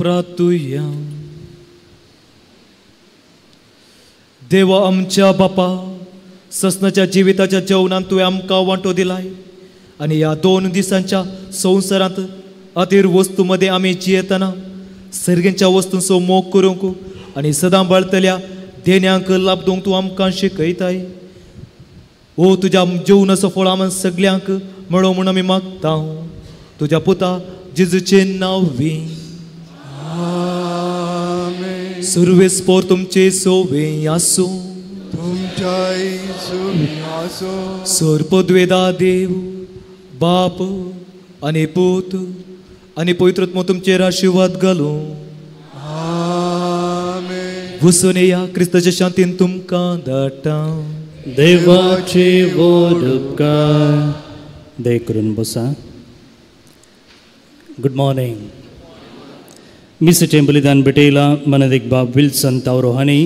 प्रार्थुया. देवा आमच्या बापा, ससनाच्या जिविताच्या जेवणान तुवें आमकां वांटो दिलाय आनी ह्या 2 दिसांच्या संवसारांत अधीर वस्तू मदें आमी जियेतना सर्गेंच्या वस्तूंचो मोग करूंक आनी सदां बाळतल्या देण्यांक लाभ दिवंक तूं आमकां शिकयताय. ओ तुज्या जेवणाचो फळ आमी सगल्यांक मेळो म्हूण आमी मागता तुज्या पुता जेजूचें नांव वी. सुरवेस्पोर तुमचे सोवे आसूं, सर्पद्वेदा देव बाप आनी पूत आनी पवित्रत्म तुमचेर आशिर्वाद घालूं. वचून या क्रिस्ताच्या शांतीन तुमकां धाडटा. देवाचे व्हड उपकार. दया करून बसा. Good morning. मिसाचें बलिदान भेटयलां मनादीक बाब विल्सन तावरो हांणी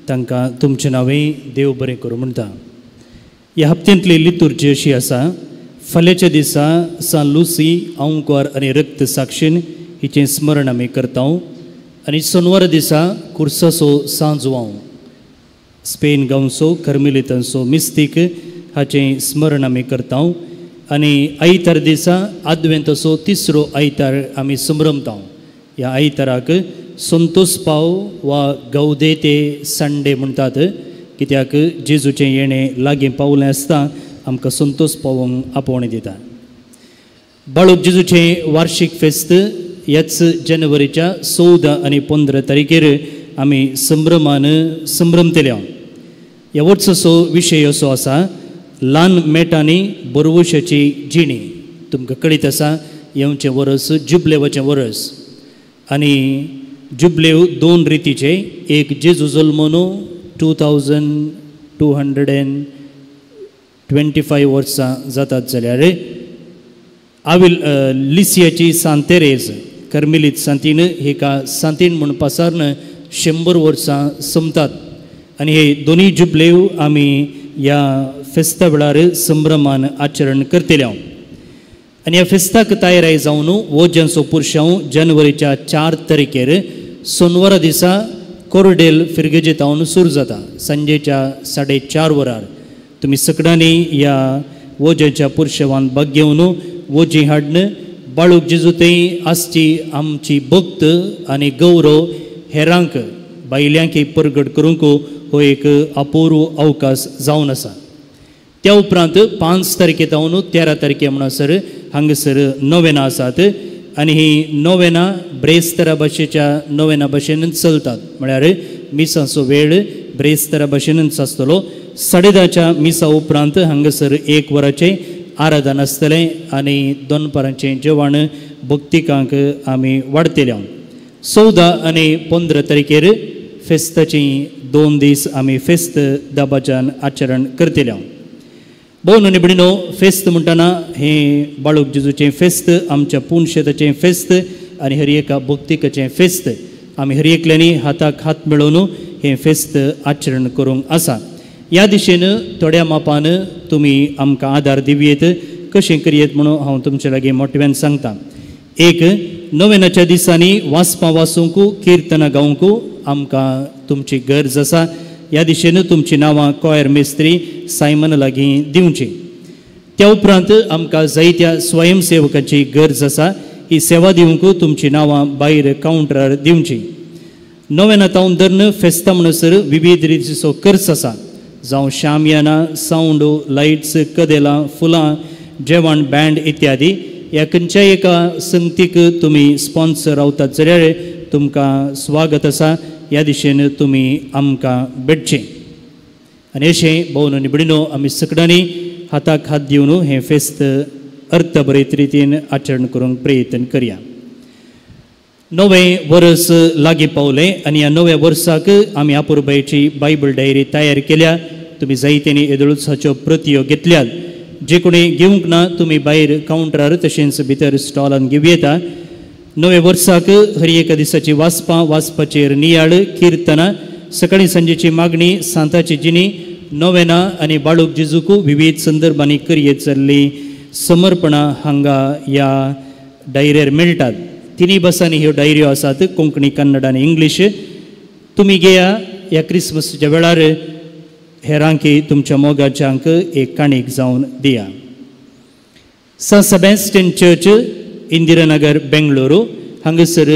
तांकां तुमचें नांवें देव बरें करूं म्हणटा. ह्या हप्त्यांतली लितुर्जी अशी आसा. फाल्यांच्या दिसा सान लुसी आंकवार आनी रक्त साक्षीन हिचें स्मरण आमी करता आनी सोनवारा दिसा कुर्साचो सांजवांव स्पेन गांवचो कर्मेलितांचो मिस्तीक हाचें स्मरण आमी करता आनी आयतार दिसा आदवेंताचो तिसरो आयतार आमी संभ्रमता. ह्या आयताराक संतोष पाव वा गौदेते संडे म्हणटात, कित्याक जेजूचें येणें लागीं पावलें आसता आमकां संतोष पावोवंक आपोवणें दिता. बाळूक जेजूचें वार्शीक फेस्त ह्याच जानेवारीच्या 14 आनी 15 तारखेर आमी संभ्रमान संभ्रमतले. ह्या वर्साचो विशय असो आसा, ल्हान मेटांनी बरवशाची जिणी. तुमकां कळीत आसा येवचें वरस जुबलेवाचें वरस आनी जुबलेव 2 रितीचे, एक जेजू जल्मोनो 2225 वर्सां जातात जाल्यार आविल लिसियाची सांतेरेज कर्मेलीत सांतीन हेका सांतीन म्हूण पासारन 100 वर्सां सोंपतात आनी हे दोनूय जुबलेव आमी ह्या फेस्ता वेळार संभ्रमान आचरण करतले. आनी ह्या फेस्ताक तयाराय जावन वोज्यांचो पुरशांव जानेवारीच्या 4 तारखेर सोनवारा दिसा कोरडेल फिरगेजेतावन सुरू जाता सांजेच्या 4:30 वरार. तुमी सगळ्यांनी ह्या वोज्याच्या पुरशेवान भाग घेवन वोजी हाडन बाळूक जेजू थंय आसची आमची भक्त आनी गौरव हेरांक बायल्यांक परगट करूंक हो एक अपूर्व अवकाश जावन आसा. त्या उपरांत 5 तारखे जावन 13 तारखे म्हणसर हांगासर नोवेनां आसात आनी ही नोवेनां ब्रेस्तारा भाशेच्या नोवेना भाशेनूच चलतात, म्हळ्यार मिसाचो वेळ ब्रेस्तारा भाशेनूच आसतलो. 10:30च्या मिसा उपरांत हांगासर 1 वराचें आराधन आसतलें आनी दनपारांचें जेवण भक्तिकांक आमी वाडटले. 14 आनी 15 तारखेर फेस्ताची 2 दीस आमी फेस्त दबाज्यान आचरण करतले. भोव निबडिनो फेस्त म्हणटना हें बाळूक जेजूचें फेस्त, आमच्या पुनशेताचें फेस्त आनी हर एका भक्तिकाचें फेस्त. आमी हर एकल्यांनी हाताक हात मेळोवन हें फेस्त आचरण करूंक आसा. ह्या दिशेन थोड्या मापान तुमी आमकां आदार दिवयेत, कशें करयेत म्हणून हांव तुमचे लागीं मोटव्यान सांगता. एक, नोवेनाच्या दिसांनी वाचपां वाचूंक किर्तनां गावंक आमकां तुमची गरज आसा. ह्या दिशेन तुमची नांवां कॉयर मिस्त्री सायमन लागीं दिवची. त्या उपरांत आमकां जायत्या स्वयंसेवकांची गरज आसा. ही सेवा दिवंक तुमची नांवां भायर कावंटरार दिवची. नोवेना तावन धरून फेस्ता म्हणसर विविध रितीचो खर्च आसा, जावं शामियाना, सावंड, लायट्स, कदेलां, फुलां, जेवण, बँड इत्यादी. ह्या खंयच्याय एका संगतीक तुमी स्पॉन्सर रावतात जाल्यार तुमकां स्वागत आसा. ह्या दिशेन तुमी आमकां भेटचें आनी अशें भोवन निबडिनो आमी सगळ्यांनी हाताक हात दिवन हें फेस्त अर्थभरीत रितीन आचरण करूंक प्रयत्न करया. नवें वर्स लागीं पावलें आनी ह्या नव्या वर्साक आमी आपुरबायेची बायबल डायरी तयार केल्या. तुमी जायत्यांनी येदोळूच हाच्यो प्रतियो घेतल्यात. जे कोणी घेवंक ना तुमी भायर कावंटरार तशेंच भितर स्टॉलान घेवं येता. नव्या वर्साक हर एका दिसाची वाचपां, वाचपाचेर नियाळ, किर्तनां, सकाळी सांजेची मागणी, सांताची जिणी, नोवेनां आनी बाळूक जेजूक विविध संदर्भांनी करयेत जाल्लीं समर्पणां हांगा ह्या डायरेर मेळटात. तिनूय भासांनी ह्यो डायऱ्यो आसात, कोंकणी, कन्नड आनी इंग्लीश. तुमी घेया ह्या क्रिसमसाच्या वेळार हेरांकी तुमच्या मोगाच्यांक एक काणीक जावन दिया. Sant Sebastian church, Indiranagar, Bengaluru हांगासर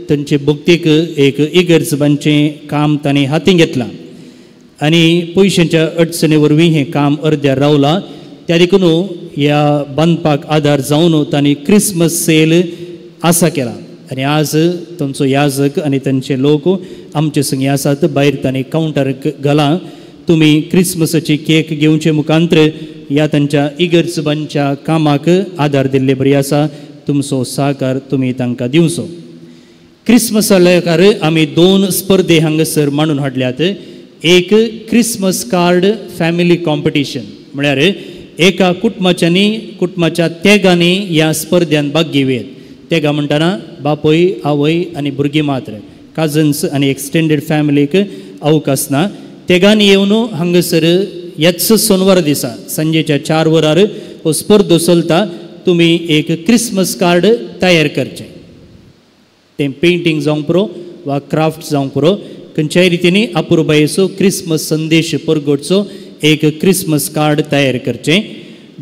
तांचे भक्तीक एक इगर्ज बांदचें काम तांणी हातीं घेतलां आनी पयशांच्या अडचणे वरवीं हें काम अर्द्यार रावलां. त्या देखून ह्या बांदपाक आदार जावन तांणी क्रिसमस सेल आसा केला आनी आज तांचो याजक आनी तांचे लोक आमचे संगी आसात. भायर तांणी कावंटर घालां. तुमी क्रिसमसाची केक घेवचे मुखांतर ह्या तांच्या इगर्ज बांदच्या कामाक आदार दिल्ले बरी आसा. तुमचो सहकार तुमी तांकां दिवचो. क्रिसमसा लेखार आमी दोन स्पर्धे हांगासर मांडून हाडल्यात. एक क्रिसमस कार्ड फॅमिली कॉम्पिटिशन, म्हळ्यार एका कुटुंबाच्यांनी कुटुंबाच्या तेगांनी ह्या स्पर्ध्यान भाग घेवयेत. तेगां म्हणटना बापूय, आवय आनी भुरगीं मात्र, काजन्स आनी एक्सटेंडेड फॅमिलीक अवकाश ना. तेगांनी येवन हांगासर ह्याच सोनवार दिसा सांजेच्या 4 वरार हो स्पर्धो चलता. तुमी एक क्रिसमस कार्ड तयार करचें, तें पेंटींग जावंक पुरो वा क्राफ्ट जावंक पुरो, खंयच्याय रितीनी अपुरबायेचो क्रिसमस संदेश परगटचो एक क्रिसमस कार्ड तयार करचें.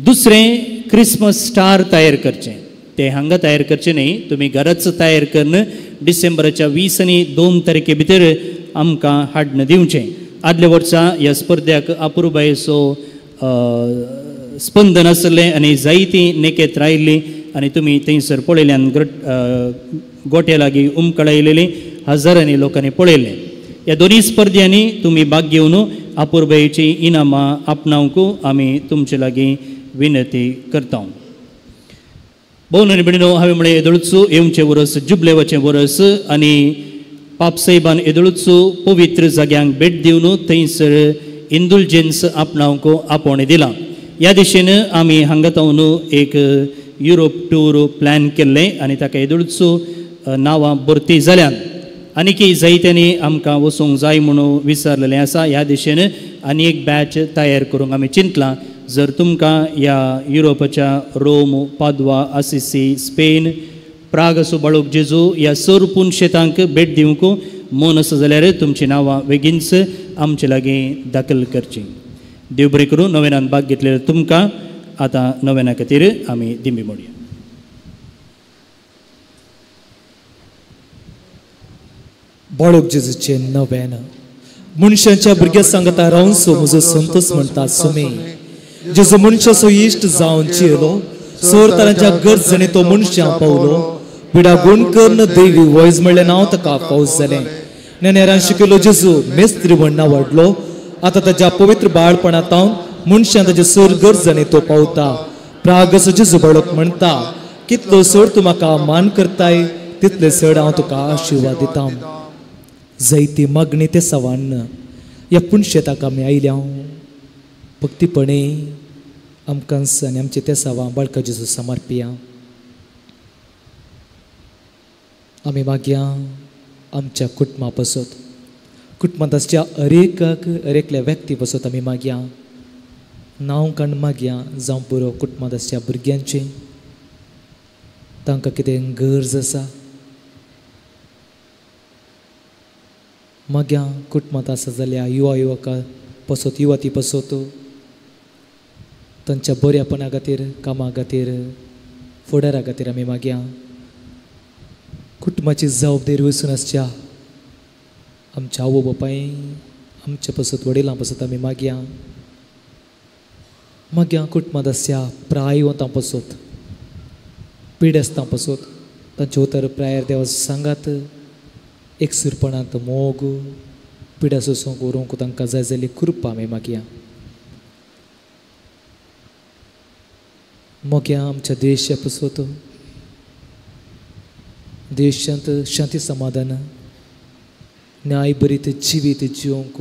दुसरें क्रिसमस स्टार तयार करचें, तें हांगा तयार करचें न्ही, तुमी घराच तयार करून डिसेंबराच्या 20 आनी 2 तारखे भितर आमकां हाडून दिवचें. आदल्या वर्सा ह्या स्पर्ध्याक अपुरबायेचो स्पंदन आसलें आनी जायतीं नेकेत रायिल्लीं आनी तुमी थंयसर पळयल्यान गोट्या लागीं उमकळायलेली हजारांनी लोकांनी पळयलें. ह्या दोनूय स्पर्ध्यांनी तुमी भाग घेवन अपुरबायेचीं इनामां आपणावंक आमी तुमचे लागीं विनंती करता. भोवन आनी भयणीनो, हांवें म्हळें येदोळचो येवचें वरस जुबलेवाचें वरस आनी पापसाहेबान येदोळचो पवित्र जाग्यांक भेट दिवन थंयसर इंदुलजेन्स आपणावंक आपोवणें दिलां. ह्या दिशेन आमी हांगा तावन एक युरोप टूर प्लॅन केल्लें आनी ताका येदोळचो नांवां भरती जाल्यान आनीकय जायत्यांनी आमकां वचूंक जाय म्हणून विचारलेलें आसा. ह्या दिशेन आनी एक बॅच तयार करूंक आमी चिंतलां. जर तुमकां ह्या युरोपाच्या रोम, पादवा, आसिसी, स्पेन, प्राग असो बाळूक जेजू ह्या सरपून शेतांक भेट दिवंक मन आसा जाल्यार तुमचीं नांवां बेगीनच आमचे लागीं दाखल करचीं. देव बरें करूं. नवेनान भाग घेतलेले तुमकां आतां नवेना खातीर आमी दिंबी मोडया. बाळूक जेजूचें नवेन मनशाच्या भुरग्या सांगता रावनसो म्हजो संतोष म्हणटा सुमी. जेजू मनशाचो इश्ट जावन चियलो, सोर तांच्या गरजणे तो मनशां पावलो. पिडा गुण करून देवी वयज म्हणलें नांव ताका पावस जालें. नेनेरान शिकयलो जेजू मेस्त्री म्हण नांव वाडलो. आतां ताज्या पवित्र बाळपणांत मनशान ताजे सोर गरजणे तो पावता. प्रागसो जेजू बाळक म्हणटा, कितलो सोर तूं म्हाका मान करताय तितले चड हांव तुका आशिर्वाद दिता. जैती मागणी ते सवान्न ह्या पुणशेताक आमी आयल्या भक्तीपणे आमकां आनी आमचे ते सवां बाळका जेजू समर्पिया. आमी मागया आमच्या कुटुंबा पासत, कुटुंबांत आसच्या अरेकाक अरेकल्या व्यक्ती पासत आमी मागया, नांव काण मागया जावं पुरो कुटुंबांत आसच्या भुरग्यांचें, तांकां कितें गरज आसा मागया. कुटुंबांत आसा जाल्यार युवा युवका पसत, युवती पसत, तांच्या बऱ्यापणा खातीर, कामा खातीर, फुडारा खातीर आमी मागया. कुटुंबाची जबाबदारी वचून आसच्या आमच्या आवय बापाय, आमच्या पसत वडिलां पसत आमी मागया. मागया कुटुंबांत आसच्या प्रायवंतां पसत, पिडेस्तां पसत, तांचे उतर प्रायर देवा सांगात एकसुरपणांत मोग पिडा सोसूंक उरोवंक तांकां जाय जाल्ली कृपा आमी मागया. मोग्या आमच्या देशा पसत, देशांत शांती समाधान न्याय बरीत जिवीत जिवंक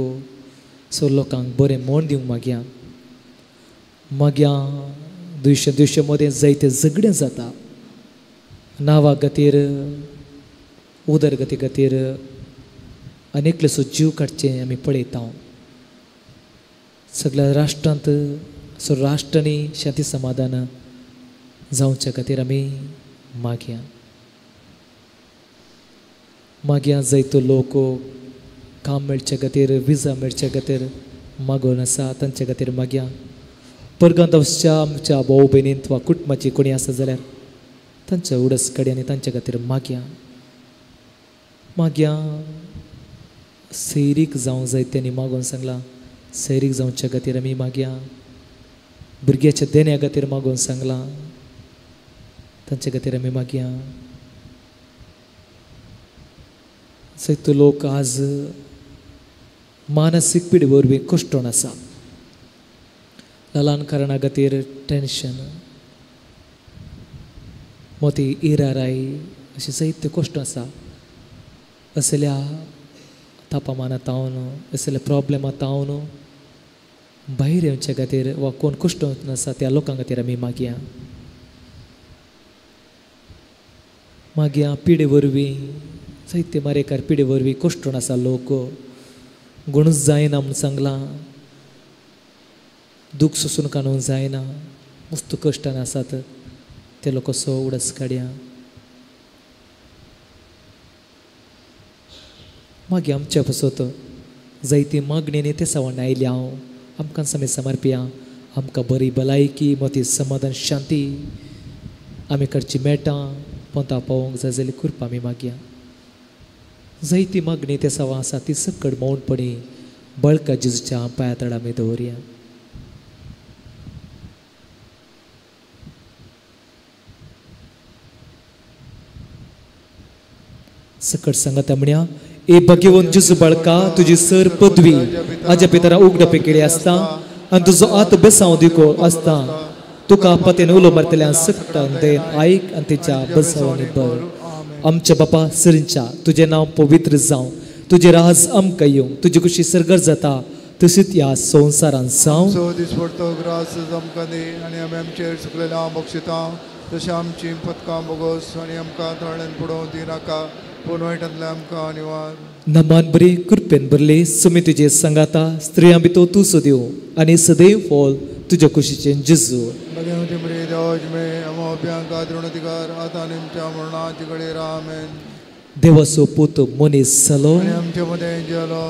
सो लोकांक बरें म्हण दिवंक मागया. मागया दुसऱ्या दुसऱ्या मदें जायते झगडें जाता, नांवा खातीर, उदरगती खातीर आनी एकलेचो जीव काडचें आमी पळयता. सगळ्या राष्ट्रांत सो राष्ट्रांनी शांती समाधान जावच्या खातीर आमी मागया. मागीर जायतो लोक काम मेळचे खातीर, विजा मेळचे खातीर मागून आसा, तांचे खातीर मागया. परगांत वचच्या आमच्या भाव भयणींत वा कुटुंबाची कोणी आसा जाल्यार तांच्या उडस कडेन आनी तांच्या खातीर मागया. मागया सैरीक जावंक जाय तेणी मागून सांगलां, सैरीक जावच्या खातीर आमी मागया. भुरग्याच्या देण्या खातीर मागून सांगलां, तांच्या खातीर आमी मागया. जायतो लोक आज मानसीक पिडे वरवीं कश्टोन आसा, ल्हान कारणा खातीर टेंशन, मोती इराराय अशें जायते कश्ट आसा. असल्या तापमाना तावन, असल्या प्रोब्लेमा तावन भायर येवचे खातीर वा कोण कश्ट आसा त्या लोकां खातीर आमी मागया. मागया पिडे वरवीं, जायते मारेकार पिडे वरवीं कश्टोन आसा लोक, गुणूच जायना म्हूण सांगलां, दूख सोसून काडूंक जायना, मस्त कश्टान आसात ते लोक असो उडस काडया. मागीर आमच्या पसत जायती मागणी ते सवण आयल्या हांव आमकां समेत समर्पया. आमकां बरी भलायकी, मोती समाधान, शांती आमी कडची मेळटा पोंता पावोवंक जाय जाल्यार कृपा आमी मागया. जायती मागणी ते सवा आसा ती सकड मौनपणी बळका जेजूच्या पांया तळा आमी दवरया. सकट सांगता म्हणया, ए भाग्यवंत जेजू बाळका, तुजी सर पदवी आज्या पितरा उगडपे केली आसता आनी तुजो आत बेसांव दिको आसता. तुका पतेन उलो मारतल्या सकटान देन आयक आनी तिच्या बसावांनी बर. आमच्या बापा सरींच्या तुजें नांव पवित्र जावं, तुजें राज आमकां येवं, तुजी खुशी सर्गार जाता तशीच ह्या संवसारान जावं. सो दिसपडतो ग्रास आमकां दी आनी आमी आमचेर चुकलेल्या बक्षिता तशें आमची पदकां बोगोस आनी आमकां थोड्यान पडोवं दिनाका, पूण वायटांतल्यान आमकां निवार. नमान बरी कृपेन भरली, सुमी तुजे सांगाता, स्त्रियां भितर तूं सदैव आनी सदैव फॉल तुज्या कुशीचें जेजू. भगवती मरी देवाजमे अमोभ्यांका द्रोणधिकार आतां आमच्या मरणाची घडयेर आमेन. देवाचो पूत मनीस जालो आनी आमचे मदें जेलो.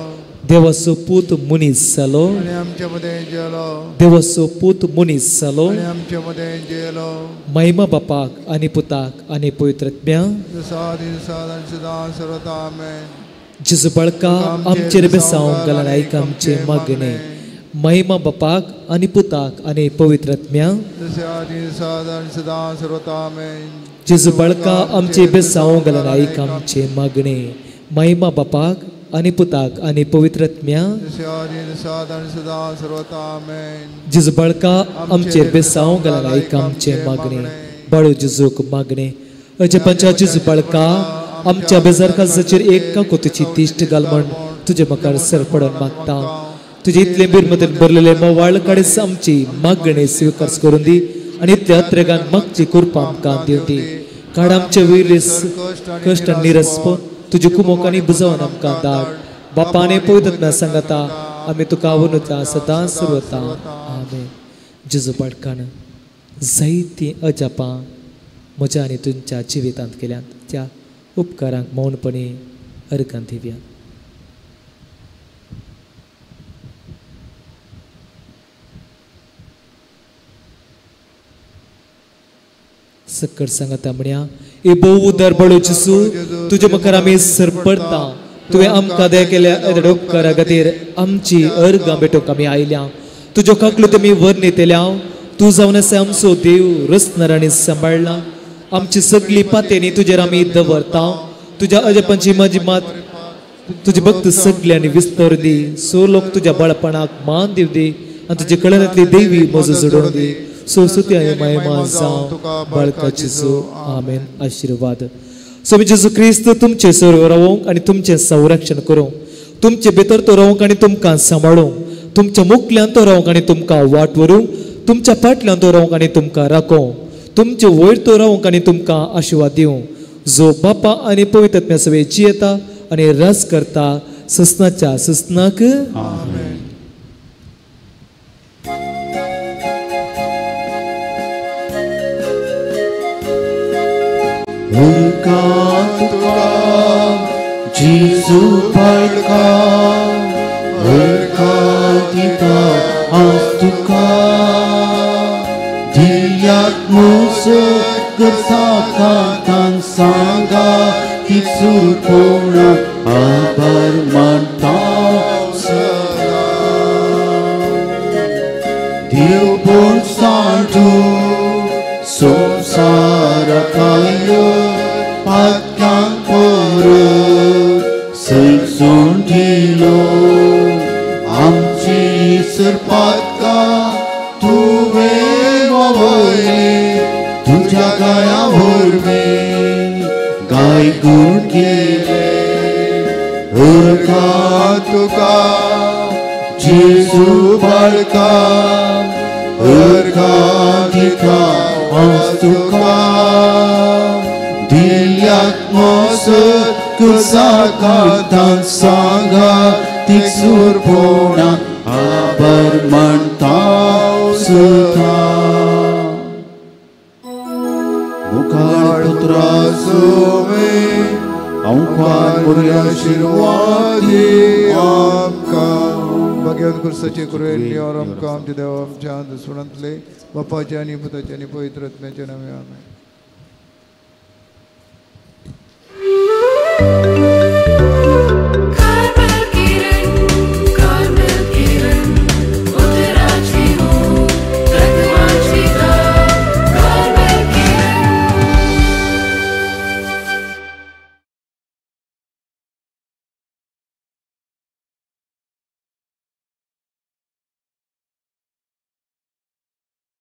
देवाचो पूत मनीस जालो आनी आमचे मदें जेलो. देवाचो पूत मनीस जालो आनी आमचे मदें जेलो. महिमा बापाक आनी पुताक आनी पवित्र आत्म्याक, सदां सर्वता आमेन. जेजू बाळका आमचेर बेसांव घालून आयक आमचें मागणें. महिमा बापाक आनी पुताक आनी पवित्र आत्म्याक, जेजू बाळका आमचे बेसांव घालून आयक आमचें मागणें. महिमा बापाक आनी पुताक आनी पवित्र आत्म्याक, जेजू बाळका आमचेर बेसांव घालून आयक आमचें मागणें. बाळू जेजूक मागणें. अजपांच्या जेजू बाळका आमच्या बेजार काळजाचेर एक काकुतीची तिश्ट घाल म्हण तुजे मुखार सरपडून मागता. तुजे इतले बिरमतेन भरलेले मोवाळ काडीस आमची मागणी स्विकार करून दी आनी इतल्या अत्रेगान मागची कृपा आमकां दिवं दी. काड आमचे वयले कश्ट आनी निरसपण तुजे कुमोक आनी बुजोवन आमकां धाड. बापा आनी पवित्र आत्म्या सांगता आमी तुका वनुता सदां सुरवता. आमेन. जेजू बाळकान जायतीं अजापां म्हज्या आनी तुमच्या जिवितांत केल्यांत, त्या उपकारांक मौनपणी अर्गां दिवया. सक्कर सांगता म्हणया, ए भोव उदार बळो जेजू, तुजे मुखार आमी सरपडता. तुवें आमकां दया केल्या येद्या उपकारा खातीर आमची अर्गां भेटोवंक आमी आयल्या. तुज्यो काकलो तुमी वर्णितल्या, तूं जावन आसा आमचो देव, रचणार आनी सांबाळला. आमची सगळी पातेनी तुजेर आमी दवरता. तुज्या अजपांची म्हजी मात तुजी भक्त सगल्यांनी विस्तर दी. सो लोक तुज्या बाळपणाक मान दिवं दी आनी तुजे कळनांतली देवी म्हजो जोडून दी. सो सुती आनी महिमा जावं बाळका जेजू. आमेन. आशिर्वाद. स्वामी जेजू क्रिस्त तुमचे सर्व रावोंक आनी तुमचें संरक्षण करूंक, तुमचे भितर तो रावोंक आनी तुमकां सांबाळूंक, तुमच्या मुखल्यान तो रावोंक आनी तुमकां वाट व्हरूंक, तुमच्या फाटल्यान तो रावोंक आनी तुमकां राखोंक, तुमचे वयर तो रावोंक आनी तुमकां आशिर्वाद दिवं. जो बापा आनी पवित्र आत्म्या सवें जियेता आनी राज करता ससनाच्या ससनाक. आमेन. तुका जेजू बाळका अर्घा दिता आज तुका दिल्याक मोसत गरसाकांतान सांगा ती सुरपोणा आभार मानता सदा देव पूण सांडू संवसाराक आयलो पातकांक परत सैमसून दिलो आमची सरपातकां तुवें वयली तुज्या गाया वरवीं गाय गुण केले अर्घा तुका जेजू बाळका अर्घा दिता आज तुका दिल्याक मोसत कुसाकांतान सांगा ती सुरपोणा आभार मानता सदा मुखार पुत्रा सुमे अंकार मोरया आशिर्वादी आमकां भाग्यवंत क्रिस्ताचे कृपेन और आमकां आमच्या देवा आमच्या दुसणांतले बापाच्या आनी पुताच्या आनी पवित्र आत्म्याच्या नांवान आमेन.